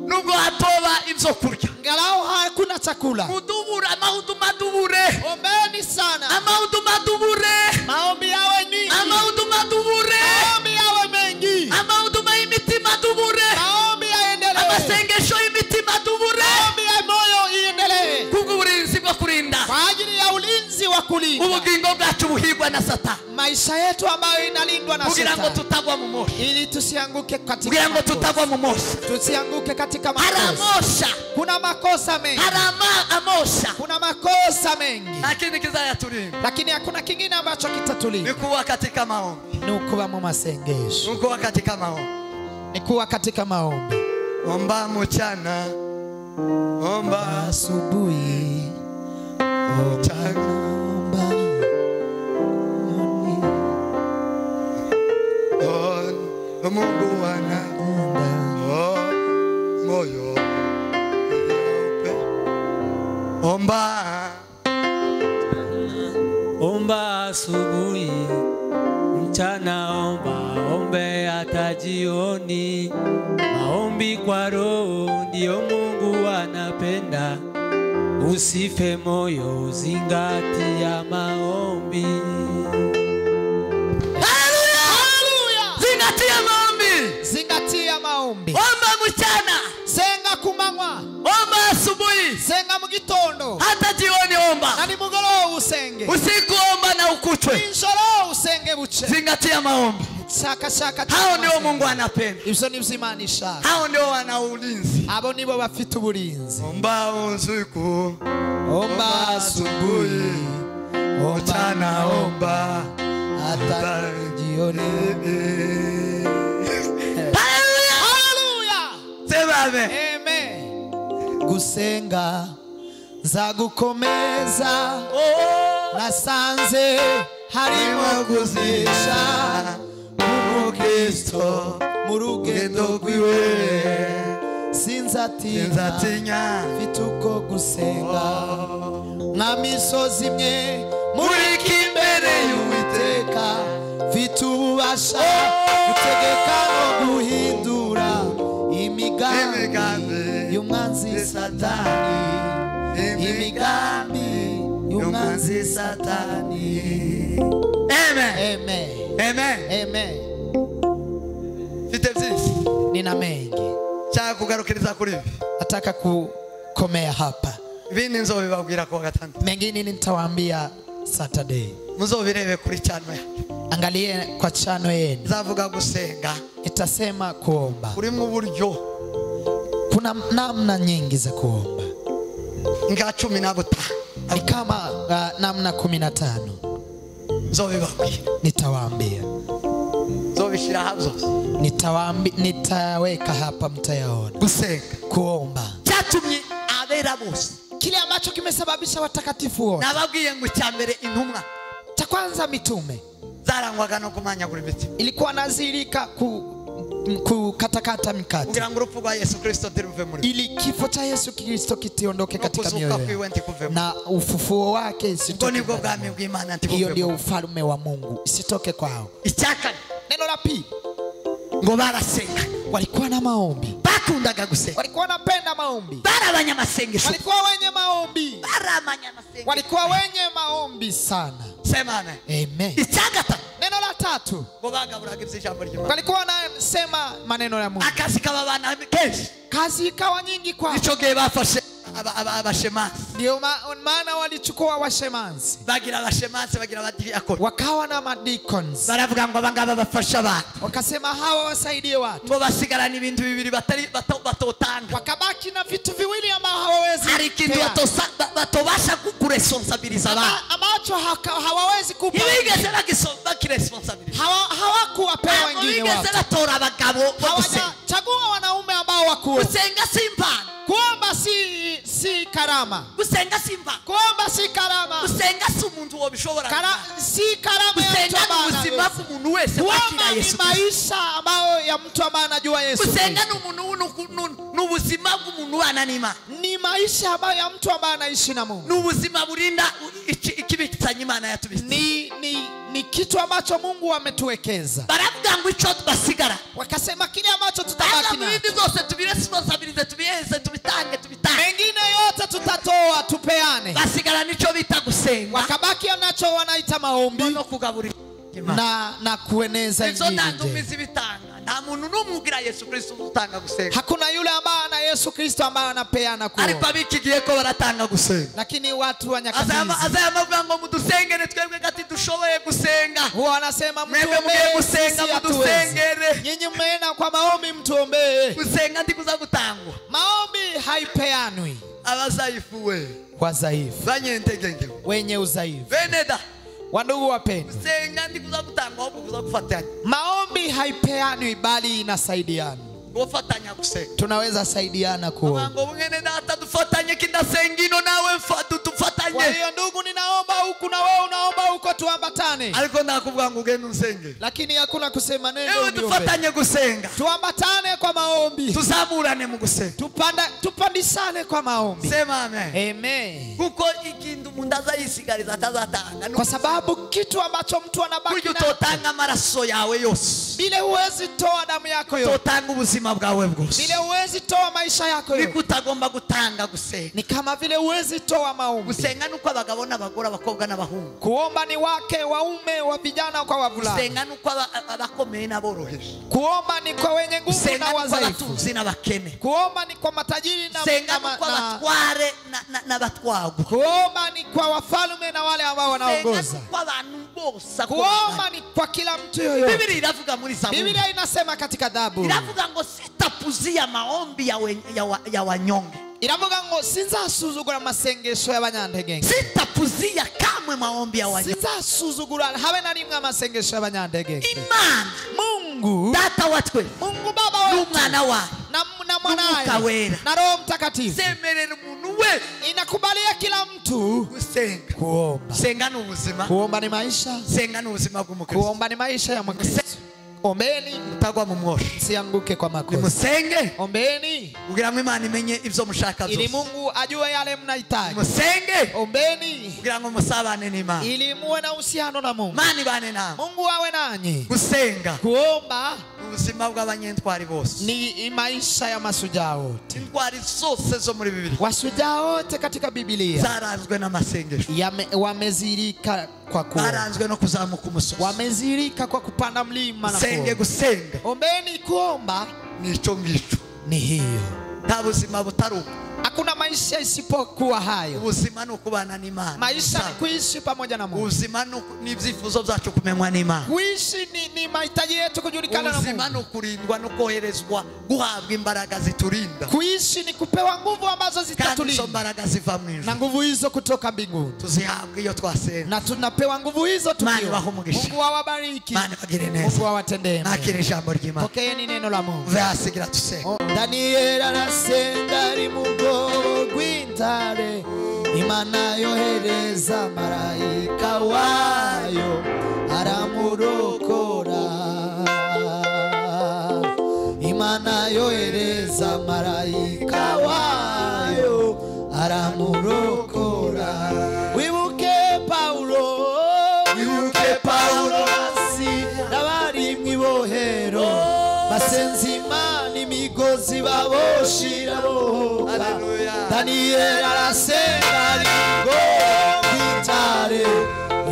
Nubwo hatoba ibyo kurya. Ingalau hakuna chakula. Mudubure amahuduma dubure. Ombeni sana. Amahuduma dubure. Maombi yawe nyingi. Amahuduma dubure. Maombi yawe mengi. Amahuduma y'imitima dubure. Maombi yaendelee. Amasengesho y'imitima dubure. Maombi ya moyo iendelee. Kubw'uburinzi bwo kurinda. Kwa ajili ya ulinzi wa kulinda. Ubugingo bwacu buhigwa na Satani. Maisha yetu ambayo inalindwa na Kugira ngo Shetani. tutagwa mu moshi. Ili tusianguke katika Kugira ngo makosa. tutagwa mu moshi. Tusianguke katika makosa. Haramosha. Kuna makosa mengi. Harama amosha. Kuna makosa mengi. Lakini kizayatulinda. Lakini hakuna kingine ambacho kitatulinda. Ni kuwa katika maombi. Ni kuwa mu masengesho. Ni kuwa katika maombi. Ni kuwa katika maombi. Omba mchana. Omba asubuhi. Mchana. Omba. Oh, Mungu ana. Oh, moyo. Omba. Omba asubuhi, mchana omba, ombe hata jioni. Maombi kwa roho ndio Mungu anapenda. Usife moyo, zingatia maombi. Haleluya! Haleluya! Zingatia maombi. Zingatia maombi. Omba mchana. Senga kumanywa. Omba asubuhi. Senga mu gitondo. Hata jioni omba. Na nimugoroba usenge. Usiku omba na ukuchwe. Nijoro usenge buche. Zingatia maombi. Shaka shaka. Hao ndio Mungu anapenda. Ibyo nivyo Imana ishaka. Hao ndio wana ulinzi. Abo nibo bafite uburinzi. Omba usiku. Omba asubuhi. Mchana omba. Hata jioni. Haleluya! Haleluya! Sema amen. Amen. Gusenga nzagukomeza. Nasanze harimo kunesha Umukristo mu rugendo rwiwe. Sinzatinya mfite uko gusenga. Nka misozi imwe murika imbere y'Uwiteka. Mfite ububasha gutegeka no guhindura imigambi y'umwanzi Satani. Imigambi y'umwanzi Satani. Amen. Amen. Amen. Amen. Mfite byinshi. Nina mengi. Nshaka kugarukiriza kuri ibi. Nataka kukomea hapa. Ibindi nzobibabwira kuwa gatandatu. Mengine nitawaambia Saturday. Muzobirebe kuri channel yanyu. Angalie kwa channel yenu. Nzavuga gusenga. Nitasema kuomba. Kuri mu buryo. Kuna namna nyingi za kuomba. Nga 15. Ni kama namna 15. Nzobibabwira. Nitawaambia. Nzobishira hazo. Nitaweka hapa mtayaona. Gusenga. Kuomba. Cyatumye abera bose. Kile ambacho kimesababisha watakatifu wote. Nababwiye ngo icya mbere intumwa. Cha kwanza mitume. Zarangwaga no kumanyagura imiti. Ilikuwa nazilika kukatakata mikate. Kugira ngo urupfu rwa Yesu Kristo ntiruve muri. Ili kifo cha Yesu Kristo kitiondoke katika kuzuka mioyo kwiwe yao. ntikuvemo. Na ufufuo wake isitoke. Nibwo bwami bw'Imana ntibuvemo. Hiyo ndio ufalme wa Mungu, isitoke kwao. Icya kane. Neno la pili. Ngo barasenga. Walikuwa na maombi. Bakundaga gusenga. Walikuwa wanapenda maombi. Bari abanyamasengesho. Walikuwa wenye maombi. Bari abanyamasengesho. Walikuwa wenye maombi sana. Sema amen. Amen. Icya gatatu. Neno la tatu. Ngo bagaburaga iby'ijambo ry'Imana. Walikuwa wanasema maneno ya Mungu. Akazi kababana kenshi. Kazi ikawa nyingi kwao. Ico gihe bafashe abashemasi. Ndio maana walichukua washemansi. Bagira abashemasi, bagira abadiakoni. Wakawa na madicons. Baravuga ngo abangaba bafasha abantu. Wakasema hawa wasaidie watu. Ngo basigarana ibintu bibiri batari batotanga. Wakabaki na vitu viwili ambao hawawezi. Hari ikintu batobasha kuresponsabiliza abantu. Ambacho hawawezi kupa. Ntibigeze bakiresponsabiliza. Hawakuwapewa wengine. watu. Hawajachagua wanaume ambao wakuomba. Gusenga si impano. Kuomba si karama. Gusenga si impano. Kuomba si karama. Gusenga si umuntu wobishobora. Si karama ya mtu ambaye ubuzima bw'umuntu wese wakira Yesu. Ni maisha ambayo ya mtu ambaye anajua Yesu. Gusenga ni ubuzima bw'umuntu ubana n'Imana. Ni maisha ambayo ya mtu ambaye anaishi na Mungu. Ni ubuzima burinda ikibitsanya Imana yatubitse. Ni kitu ambacho Mungu ametuwekeza. Baravuga ngo ico basigara. Wakasema kile ambacho tutabaki nacho. Ibindi zose tubiresponsabilize tubiheze tubitange tubitange. Mengine yote tutatoa tupeane. Basigara nico bita gusenga. Wakabaki nacho wanaita maombi no kugaburira na kueneza injili. Izo ndandumizi bitanga. Nta muntu n'umwe Yesu Kristo utanga gusenga. Hakuna yule ambaye ana Yesu Kristo ambaye anapeana kuomba. Ariko abikigiye ko baratanga gusenga. Lakini watu wa nyakati hizi azama ngo mudusengere twebwe gati dushoboye gusenga. Huwa anasema mtuombee gusenga, mudusengere. Nyinyi mmeenda kwa maombi, mtuombee. Gusenga ndikuza gutangwa. Maombi haipeanwi. Abazaifu wazaifu, banyentegenge, wenye udhaifu. Beneda, wandugu wapendwa, gusenga ndikuza gutangwa ahubwo kuza gufatanya. Maombi haipeanwi bali inasaidiana. Gufatanya gusenga. Tunaweza saidiana kuomba. Ngo mwene data dufatanye kindasengino nawe mfatu tufatanye. Kwa hiyo ndugu, ninaomba huku na wewe unaomba huko, tuambatane. Ariko ndakuvuga ngo ugende usenge. Lakini hakuna kusema neno uniombe. Tufatanye gusenga. Tuambatane kwa maombi. Tuzamurane mu gusenga. Tupandisane kwa maombi. Sema amen. Amen. Kuko ikintu umuntu azayisigariza atazatanga. Kwa sababu kitu ambacho mtu anabaki nacho, utotanga amaraso yawe yose. Bila huwezi toa damu yako yote. Utotanga ubuzima bwawe bwose. Vile huwezi toa maisha yako yote. Nikutagomba gutanga gusenga. Ni kama vile huwezi toa maombi. Gusenga nuko abagabo n'abagore, abakobwa n'abahungu. Kuomba ni wake, waume, wa vijana kwa wavulana. Gusenga nuko abakomeye n'aboroheje. Kuomba ni kwa wenye nguvu na wadhaifu. Abatunzi n'abakene. Kuomba ni kwa matajiri na Gusenga nuko abatware n'abatwagwa. Kuomba ni kwa wafalme na wale ambao wanaongoza. Gusenga kwa abantu bose. Kuomba ni kwa kila mtu yoyote. Biblia inavuga muri Zaburi. Biblia inasema katika Zaburi. Iravuga ngo sitapuzia maombi ya wanyonge. Iravuga ngo sinzasuzugura amasengesho y'abanyantege. Sitapuzia kamwe maombi ya wanyonge. Sinzasuzugura habe na rimwe amasengesho y'abanyantege. Imana, Mungu Data wa twese, Mungu Baba wetu, n'umwana wayo, na mwanaye, na Roho Mtakatifu. Semerera umuntu wese. Inakubalia kila mtu gusenga. Kuomba. Senga ni ubuzima. Kuomba ni maisha. Senga ni ubuzima bw'umukristo. Kuomba ni maisha ya Mkristo. Ombeni mutagwa mu mwosho. Msianguke kwa makosa. Nimusenge. Ombeni kugira ngo Imana imenye ibyo mushaka byose. Ili Mungu ajue yale mnahitaji. Musenge. Ombeni kugira ngo musabane n'Imana. Ili muwe na uhusiano na Mungu. Imana ibane namwe. Mungu awe nanyi. Gusenga. Kuomba ubuzima bw'abanyentwari bose. Ni maisha ya mashujaa wote. Intwari zose zo muri Biblia. Washujaa wote katika Biblia zaranzwe n'amasengesho. Wamezirika kwa kuomba. Baranzwe no kuzamuka umusozi. Wamezirika kwa kupanda mlima na Senge gusenga. Ombeni kuomba nico ngico. Ni hiyo. Nta buzima butaruka. Hakuna maisha isipokuwa hayo. Ubuzima ni ukubana n'Imana. Maisha ni kuishi pamoja na Mungu. Ubuzima ni ibyifuzo byacu kumenywa n'Imana. Kuishi ni mahitaji yetu kujulikana na Mungu. Ubuzima ni ukurindwa no koherezwa, guhabwa imbaraga ziturinda. Kuishi ni kupewa nguvu ambazo zitatulinda. Kandi izo mbaraga ziva mu ijuru. Na nguvu hizo kutoka mbinguni. Tuzihabwe iyo twasenga. Na tunapewa nguvu hizo tukiwa. Mungu awabariki. Imana ibagire neza. Mungu awatendee mema. Nakira ijambo ry'Imana. Pokeeni neno la Mungu. Vasigira tusenga. Daniel arasenga ari mu rwobo rw'intare, Imana yohereza marayika wayo aramurokora. Imana yohereza marayika wayo aramurokora. Wibuke Paulo, wibuke Paulo n'abari mw'ibohero, basenze Imana imigozi baboshira bohoka. Daniel arasenga ari mu rwobo rw'intare,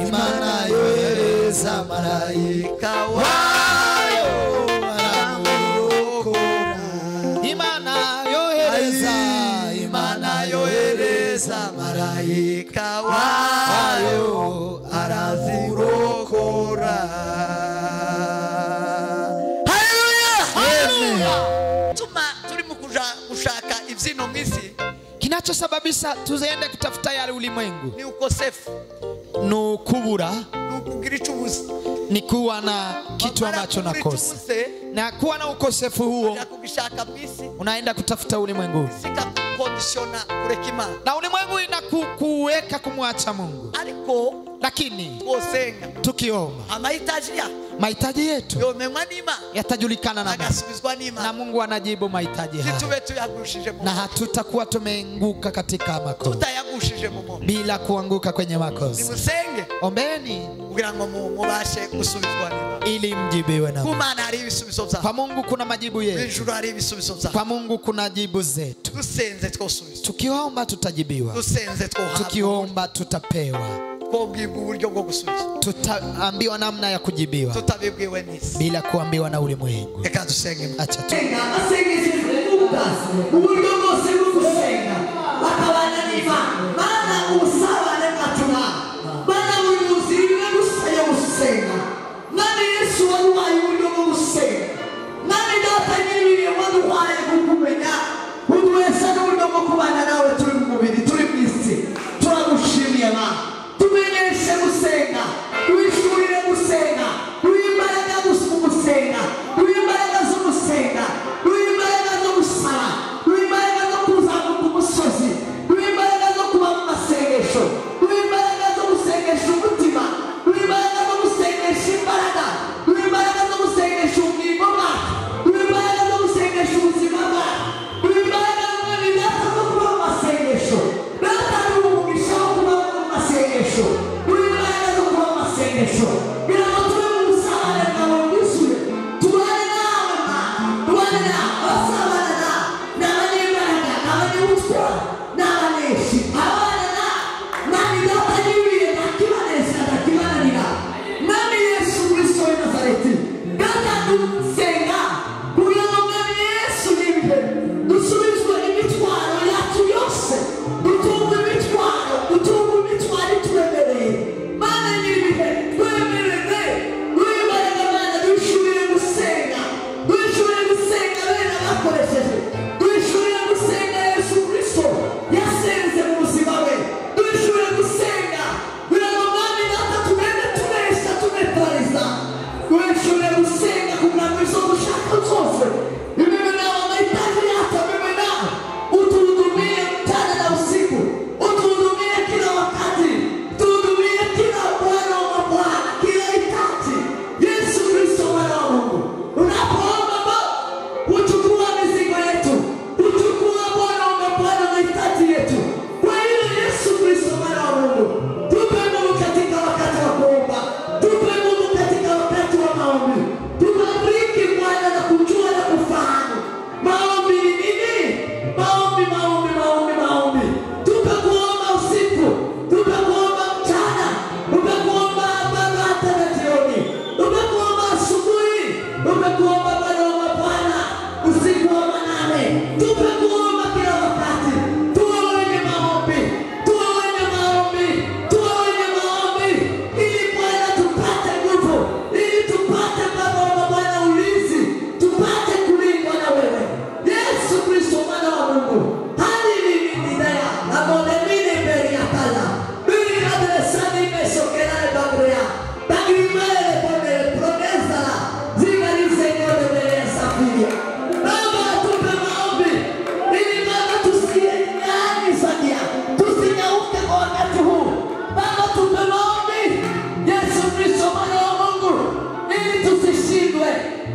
Imana yohereza marayika wayo aramurokora. Imana yohereza, Imana yohereza marayika wayo arazirokora. Haleluya. Tuma turimo gushaka ibyino mwisi. Kinachosababisha tuziende kutafuta yale ulimwengu ni ukosefu, ni kubura, ni ukugira icyo ubuze, Ni kuwa na kitu ambacho nakosa. Na kuwa na ukosefu huo, unaenda kutafuta ulimwengu. Na ulimwengu inakuweka kumwacha Mungu. Lakini tukiomba, mahitaji yetu yatajulikana na Mungu. Na Mungu anajibu mahitaji haya. Na hatutakuwa tumeanguka katika makosa. Bila kuanguka kwenye makosa. Ombeni ili mjibiwe na Mungu. Kwa Mungu kuna majibu yetu. Kwa Mungu kuna jibu zetu. Tukiomba tutajibiwa. Tukiomba tutapewa. Tutaambiwa namna ya kujibiwa bila kuambiwa na ulimwengu. Acha tu.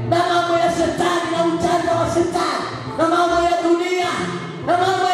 Na mambo ya shetani na ujanja wa shetani na mambo ya dunia na mambo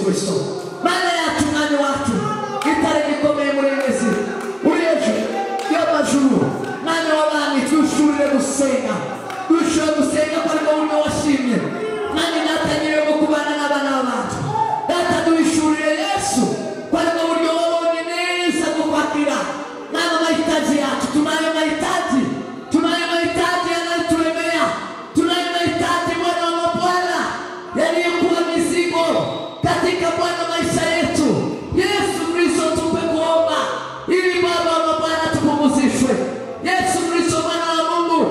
Kristo. Mana yacu mwami wacu itare gikomeye muremezi uri hejuru y'amajuru, mwami w'abami tushurire gusenga, dushobora gusenga ko ariko buryo washimye. Mwami data nyiri kubana n'abana b'abantu, data duhishurire Yesu ko ariko buryo wabonye neza bwo kwakira. Mwami mahitaji yacu, tunayo mahitaji, tunayo mahitaji yanayotulemea, tunayo mahitaji Bwana wa mabwana yaliyokuwa mizigo katika Bwana maisha yetu. Yesu Kristo tupe kuomba ili Baba wa mabwana tupumzishwe. Yesu Kristo mwana wa Mungu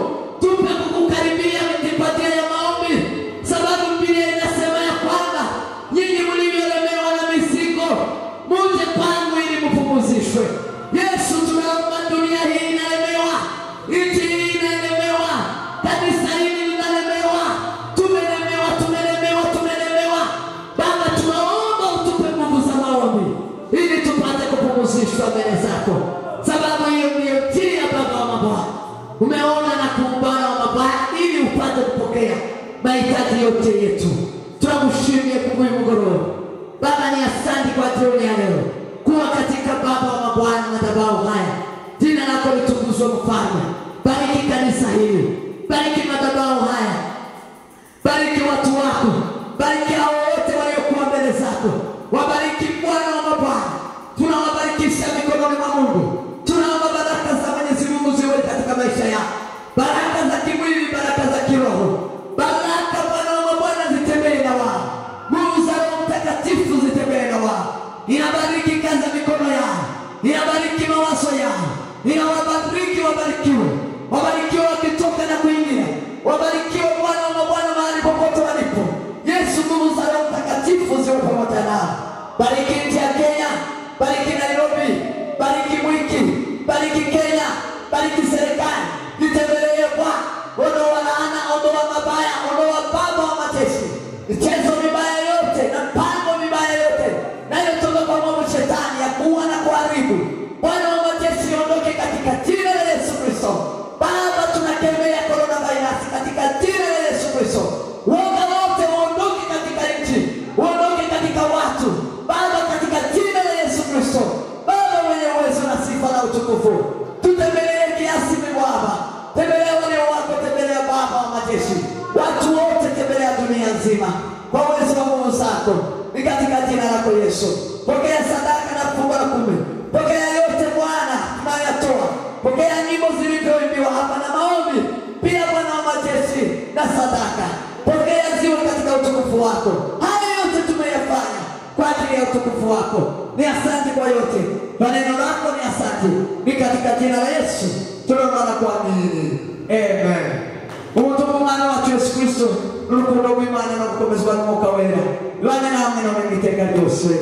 tupe kukukaribia kwa njia ya maombi, sababu Biblia inasema ya kwamba nyinyi mliolemewa na mizigo muje kwangu ili mpumzishwe. Yesu tunaomba, dunia hii inalemewa, nchi hii inalemewa, kanisa hili linalemewa, tumelemewa, tumelemewa, tumelemewa. Baba tunaomba utupe nguvu za maombi ili tupate kupumzishwa mbele zako, sababu hiyo ndiyo njia Baba wa mabwana umeona na kuumbana wa mabwana ili upate kupokea mahitaji yote yetu. Tunakushimia Mungu mgororo. Baba ni asante kwa jioni ya leo kuwa katika Baba wa mabwana madhabahu haya. Jina lako litukuzwe Mfalme. Bariki kanisa hili, bariki madhabahu haya, bariki watu wako, bariki hao wote waliokuwa mbele zako. Wabariki Bwana wa mabwana, tunawabarikisha mikononi mwa Mungu. Tunaomba baraka za Mwenyezi Mungu ziwe katika maisha yao, baraka za kimwili, baraka za kiroho, baraka Bwana wa mabwana zitembee na wao, nguvu za Roho Mtakatifu zitembee na wao. Ninabariki kazi za mikono yao, ninabariki mawazo yao, ninawabariki, wabarikiwe, wabarikiwe wakitoka na kuingia, wabarikiwe Bwana wa mabwana mahali popote walipo. Yesu, nguvu za Roho Mtakatifu ziwe pamoja nao. Bariki nchi ya Kenya, bariki Nairobi, bariki Mwiki, bariki Kenya, bariki serikali. Nitembelee Bwana, ondoa laana, ondoa mabaya, ondoa baba wa majeshi, michezo mibaya yote na mpango mibaya yote nayotoka kwa mwovu shetani ya kuua na kuharibu. Bwana wa majeshi ondoke katika jina la Yesu Kristo. Baba tunakemea coronavirus katika jina la Yesu Kristo. Woga wote waondoke katika nchi, waondoke katika watu Baba, katika jina la Yesu Kristo. Baba mwenye uwezo na sifa na utukufu, tutembelee kiasi Baba, tembelea wale wako, tembelea Baba wa majeshi, watu wote, tembelea dunia nzima kwa uwezo wa nguvu zako, ni katika jina lako Yesu. Pokea sadaka na fungu la kumi, pokea yote Bwana tunayotoa, pokea nyimbo zilivyoimbiwa hapa na maombi pia Bwana wa majeshi na sadaka, pokea ziwe katika utukufu wako. Haya yote tumeyafanya kwa ajili ya utukufu wako. Ni asante kwa yote, kwa neno lako ni asante, ni katika jina la Yesu tunaomba na kuamini, amen. Ubutumwa mwana wacu Yesu Kristo n'urukundo rw'Imana no gukomezwa n'Umwuka Wera bibane namwe none n'iteka ryose.